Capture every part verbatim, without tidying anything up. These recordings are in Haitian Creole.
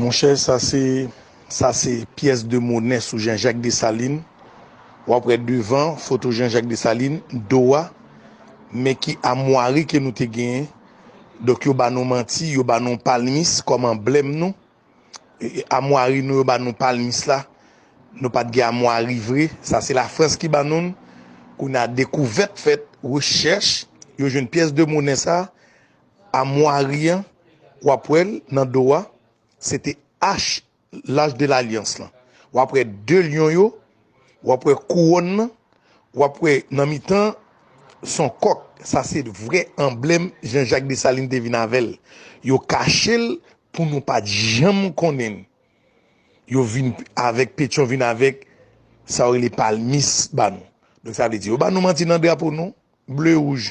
Monchè, sa se, sa se pyès de monè sou Jean Jacques Dessalines. W ap wè devan foto Jean Jacques Dessalines, do a, men ki amwari ke nou te genyen. Donk, yo ba nou manti, yo ba nou palmis kòm anblèm nou. E, e, amwari nou, yo ba nou palmis la. Nou pa t gen amwari vre. Sa se Lafrans ki ba nou l. Kounye a, dekouvèt fèt, rechèch, yo jwenn pyès de monè sa. Amwari an, w ap wè l nan do a, se te H, L'Arche de l'Alliance lan. W ap wè de lyon yo, w ap wè kouwòn nan, w ap wè nan mitan, s on kòk. Sa se vrè anblèm Jean Jacques Dessalines te vin avè l. Yo kache l pou nou pa t janm konnen l. Yo vin avèk, Petyon vin avèk sa yo rele palmis ba nou. Donk, sa vle di, yo ba nou manti nan drapo nou, ble wouj,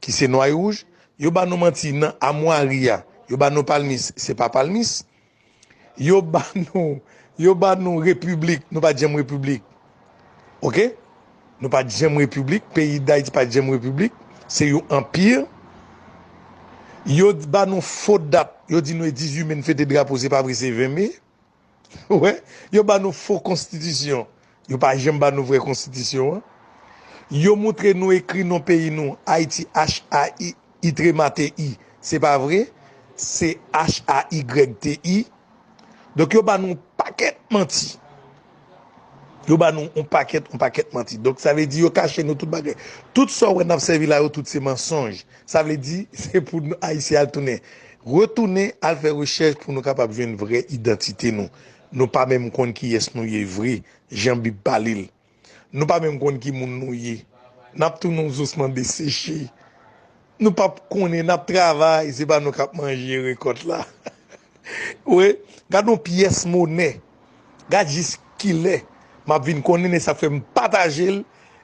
ki se nwa e wouj. Yo ba nou manti nan amwari a. Yo ba nou palmis, se pa palmis. Yo ba nou, yo ba nou repiblik, nou pa t janm repiblik. Oke? Nou pa t janm repiblik, peyi Dayiti pa t janm repiblik. Se yon anpi. Yo ba nou fo dat, yo di nou e dizuit me n fete drapo, se pa vre, se ven me. Wè, yo ba nou fo konstitisyon. Yo pa janm ba nou vrè konstitisyon an. Yo moutre nou ekri non peyi nou, Ayiti, H A I, I trema T I. Se pa vre, se H A Y T I. Donk, yo ba nou pakèt manti. Yo ba nou yon pakèt, yon pakèt manti. Donk, sa vle di yo kache nou tout bagay. Tout sa w wè n ap sèvi la yo, tout se mansonj. Sa vle di, se pou nou, Ayisyen al tounen. Retounen, al fè rechèch pou nou kapab jwenn vrè idantite nou. Nou pa menm konn kiyès nou ye vre, jan Bib pale l. Nou pa menm konn ki moun nou ye. N ap tounen yon zosman deseche. Nou p ap konnen, n ap travay, se pa nou k ap manje rekòt la. Wi, gad yon pyès monè. Gad jis kilè m ap vin konnen, e sa fè m pataje l,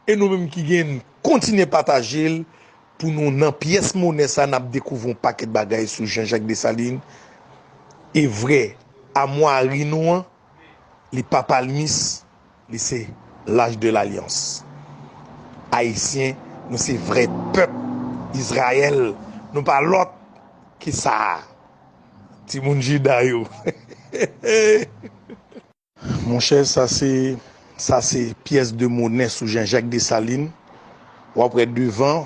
e nou menm ki gen, kontinye pataje l, pou nou nan pyès monè sa, n ap dekouvri yon pakèt bagay sou Jean Jacques Dessalines. E vrè, amwari nou an, li pa palmis, li se l'Arche de l'Alliance. Ayisyen, nou se vrè pèp Izrayèl, nou pa lòt ke sa a. Timoun Jida yo. Monchè, sa se, sa se pyès de monè sou Jean Jacques Dessalines. W ap wè devan,